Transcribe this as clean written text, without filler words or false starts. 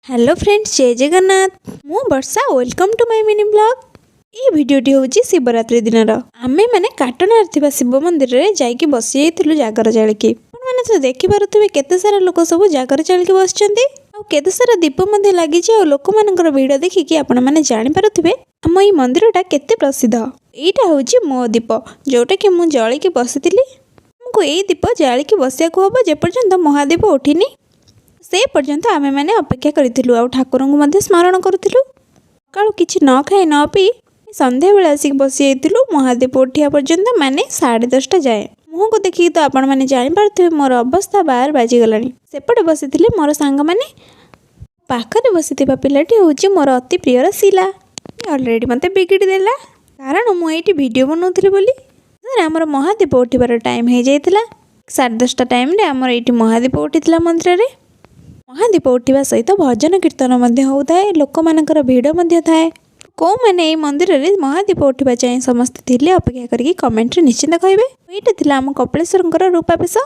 Hello friends, ଜୟ ଜଗନ୍ନାଥ। ମୁଁ ବର୍ଷା। Welcome to my mini vlog. ଏଇ ଭିଡ଼ିଓଟି ହେଉଛି ଶିବରାତ୍ରି ଦିନର। ଆମେମାନେ କାଟଣାରେ ଥିବା ଶିବ ମନ୍ଦିରରେ ଯାଇକି ବସିଯାଇଥିଲୁ ଜାଗର ଜାଳିକି। ଆପଣମାନେ ତ ଦେଖିପାରୁଥିବେ, କେତେ ସାରା ଲୋକ ସବୁ ଜାଗର ଜାଳିକି ବସିଛନ୍ତି ଆଉ କେତେ ସାରା ଦୀପ ମଧ୍ୟ ଲାଗିଛି। ଆଉ ଲୋକମାନଙ୍କର ଭିଡ଼ ଦେଖିକି ଆପଣମାନେ ଜାଣିପାରୁଥିବେ ଆମ ଏଇ ମନ୍ଦିରଟା କେତେ ପ୍ରସିଦ୍ଧ। ଏଇଟା ହେଉଛି ମୋ ଦୀପ, ଯେଉଁଟାକି ମୁଁ ଜଳିକି ବସିଥିଲି। ଆମକୁ ଏଇ ଦୀପ ଜାଳିକି ବସିବାକୁ ହେବ ଯେପର୍ଯ୍ୟନ୍ତ ମହାଦୀପ ଉଠିନି, ସେ ପର୍ଯ୍ୟନ୍ତ ଆମେମାନେ ଅପେକ୍ଷା କରିଥିଲୁ ଆଉ ଠାକୁରଙ୍କୁ ମଧ୍ୟ ସ୍ମରଣ କରୁଥିଲୁ। ସକାଳୁ କିଛି ନ ଖାଇ ନ ପିଇ ସନ୍ଧ୍ୟାବେଳେ ଆସିକି ବସିଯାଇଥିଲୁ ମହାଦୀପ ଉଠିବା ପର୍ଯ୍ୟନ୍ତ, ମାନେ 10:30 ଯାଏ। ମୁହଁକୁ ଦେଖିକି ତ ଆପଣମାନେ ଜାଣିପାରୁଥିବେ, ମୋର ଅବସ୍ଥା ବାର ବାଜିଗଲାଣି। ସେପଟେ ବସିଥିଲେ ମୋର ସାଙ୍ଗମାନେ। ପାଖରେ ବସିଥିବା ପିଲାଟି ହେଉଛି ମୋର ଅତି ପ୍ରିୟର ଶିଲା। ଅଲରେଡ଼ି ମୋତେ ବିଗିଡ଼ି ଦେଲା, କାରଣ ମୁଁ ଏଇଠି ଭିଡ଼ିଓ ବନାଉଥିଲି ବୋଲି। ସାର୍, ଆମର ମହାଦୀପ ଉଠିବାର ଟାଇମ୍ ହେଇଯାଇଥିଲା। 10:30 ଟାଇମ୍ରେ ଆମର ଏଇଠି ମହାଦୀପ ଉଠିଥିଲା ମନ୍ଦିରରେ। ମହାଦୀପ ଉଠିବା ସହିତ ଭଜନ କୀର୍ତ୍ତନ ମଧ୍ୟ ହେଉଥାଏ, ଲୋକମାନଙ୍କର ଭିଡ଼ ମଧ୍ୟ ଥାଏ। କେଉଁମାନେ ଏଇ ମନ୍ଦିରରେ ମହାଦୀପ ଉଠିବା ଯାଏଁ ସମସ୍ତେ ଥିଲେ ଅପେକ୍ଷା କରିକି, କମେଣ୍ଟରେ ନିଶ୍ଚିନ୍ତ କହିବେ। ଏଇଟା ଥିଲା ଆମ କପିଳେଶ୍ୱରଙ୍କର ରୂପା ବେଶ।